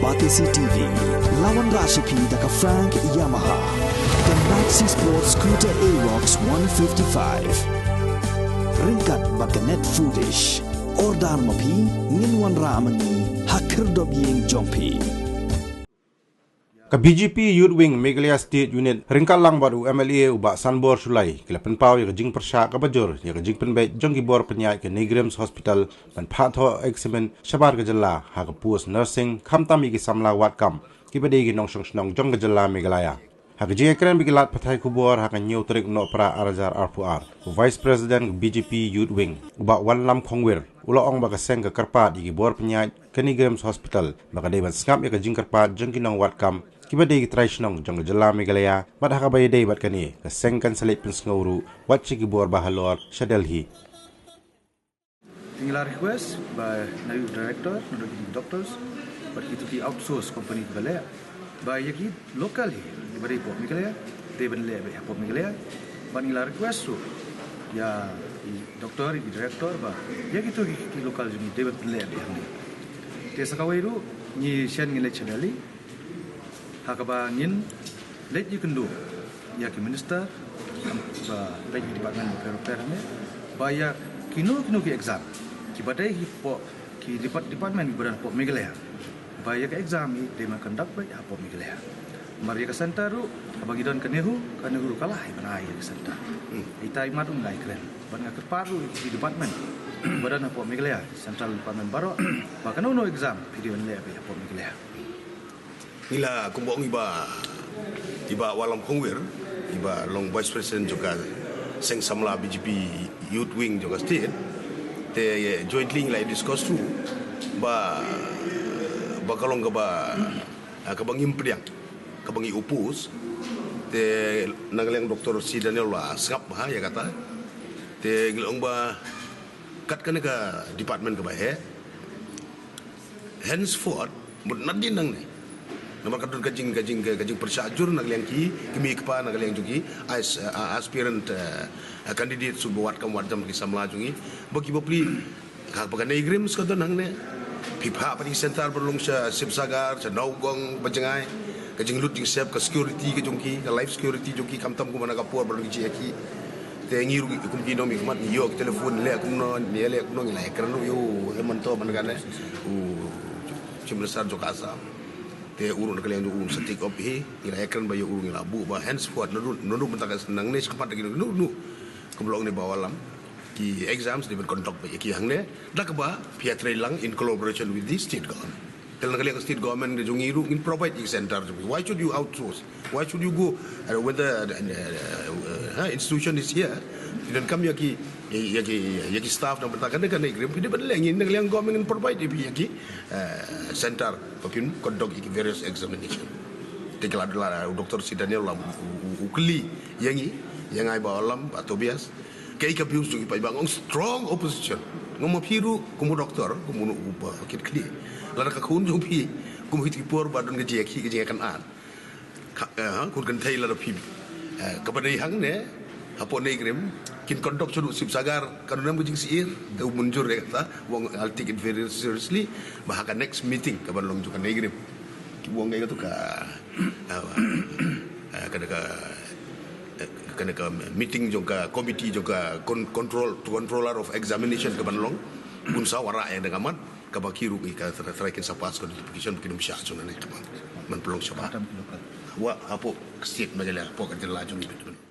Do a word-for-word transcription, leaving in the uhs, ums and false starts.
Batesi T V, la wanrah sha phi da ka Frank Yamaha, ka Maxi Sport Scooter Aerox one fifty-five. Ryngkat bad ka Net Foodish. Order ma phi, ngin wanrah ma ngi ha khyrdop ïing jong phi. Ka B J P Youth Wing Meghalaya State Unit ryngkat lang bad u M L A u Bah Sanbor Shullai ki la pynpaw ïa ka jingpyrshah kaba jur ïa ka jingpynbeit jong ki bor pynïaid ka NEIGRIHMS Hospital ban phah thoh examine shabar ka jylla ha ka post nursing, khamtam ïa ki samla wad kam kiba dei ki nongshong shnong jong ka jylla Meghalaya. Ha ka jingïakren bad ki lad pathai khubor ha ka hynñiew tarik Nohprah ar hajar arphew ar, u Vice President ka B J P Youth Wing, u Bah Wanlam Khongwir, u la ong ba ka seng ka kyrpad ïa ki bor pynïaid ka NEIGRIHMS Hospital ba ka dei ban sngap ïa ka jingkyrpad jong ki nongwad kam kiba dei ki trai shnong jong ka jylla Meghalaya, bad ha kaba ïadei bad kane, ka seng kan sa leit pynsngew ruh wat sha ki bor ba halor sha Delhi. Ngi la request ba na u director, na u doctors, bad kitu ki outsource company kiba leh, ba ïa ki local hi, kiba dei hapoh Meghalaya, dei ban leh beit hapoh Meghalaya. Bad ngi la request ruh ïa i doctor, i director, ba ïa kitu ki, ki local jong ngi dei ban leh beit hangne. Te sa kawei ruh ngi shen, ngi leit sha Delhi, ha kaba ngin leit ïakynduh ïa ki minister, ba leit ïa ki department bapher bapher hangne, ba ïa kino kino ki exam kiba dei hapoh ki depart-, department kiba don hapoh Meghalaya, ba ïa ka exam hi dei ban conduct beit hapoh Meghalaya. Namar ïa ka center ruh, haba ngi don ka NEHU, ka NEHU ruh ka la ai ban ai ïa ka center. Hmm. Ita i mat um ngi la ïakren, bad nga kyrpad ruh ïa ki department ba don hapoh Meghalaya, central department baroh, ba kano kano exam phi dei ban leh beit hapoh Meghalaya. Ngi la, kumba ong i Bah, i Bah Wanlam Khongwir, iba long Vice President jong ka seng samla B J P Youth Wing jong ka state. Te jointly ngi la discuss through ba, ba ka long kaba, ah, kaba ngim pdiang, kaba ngi oppose. Te na ka liang Doctor C Daniel la sngap bha ïa kata. Te ngi la ong ba kat kane ka department kaba heh, henceforth, mut nadien nangne, namar ka don ka jing, ka jing, ka jingpyrshah jur na ka liang ki, ki mei ki pa na ka liang jong ki, as, uh, aspirant, uh, candidate, shu ba wad kam wad jam ki samla jong ngi, ba ki bapli, ka, ba ka NEIGRIHMS ka don hangne, phi phah pat ïa ki center ba long sha Sibsagar, sha Nowgong, ba jngai, ka jinglut jingsep, ka security ka jong ki, ka life security jong ki, khamtam kumba na ka por ba long ki jia ki. Te ngi ruh kum ki nongmihkhmat ngi ïoh telephone, leh kumno, ngi leh kumno, ngi la ïakren ruh ïa u Himanta man kane, u Chief Minister jong ka Assam. Te u ruh na ka liang jong u sa take up hi, ngi la ïakren bha ïa u ruh, ngi la buh ba henceforth naduh, naduh mynta ka sngi nangne shakhmat da kino kino, kumba long ne Bah Wanlam, ki exams dei ban conduct beit ïa ki hangne, da kaba phi ïatreilang in collaboration with the state government. Te na ka liang ka state government ka jong ngi ruh ngin provide ïa ki center jong ngi. Why should you outsource? Why should you go, uh, when the, uh, uh, uh, institution is here? Phi donkam ïa ki, ïa ki, ïa ki staff na bynta kane ka NEIGRIHMS, phi dei ban leh, ngi na ka liang government ngin provide ïa phi ïa ki, uh, center ba phin conduct ïa ki various examination. Te ka la, la, u Doctor C Daniel la u, u, u kylli ïa ngi, ïa nga, Bah Wanlam, Bah Tobias. Kaei ka views jong phi, ba nga ong strong opposition. Nga ma phi ruh kum u doctor, kum u, u, ba kit khlieh. Lada ka khun jong phi kum hi, ki por ba don ka jingïakhih, ka jingïakynad, ka, eh, ha, khun kynthei lada phi, eh, kaba dei hangne hapoh NEIGRIHMS kin conduct shaduh Sibsagar, ka don em ka jingsyier? Te u mynjur ïa kata, u ong I'll take it very seriously. Ba ha ka next meeting kaban long jong ka NEIGRIHMS, ki ong ïa katu ka, eh, eh, ka, ka, eh, kane ka meeting jong ka committee jong ka con-, control, controller of examination kaban long, un sa wanrah ïa kane ka mat, kaba ki ruh ki ka try, try kin sa pass ka notification ba kin ym shah jong nane ka mat, ban pynlong shabar. Wa hapoh state Meghalaya, hapoh ka jylla jong ngi.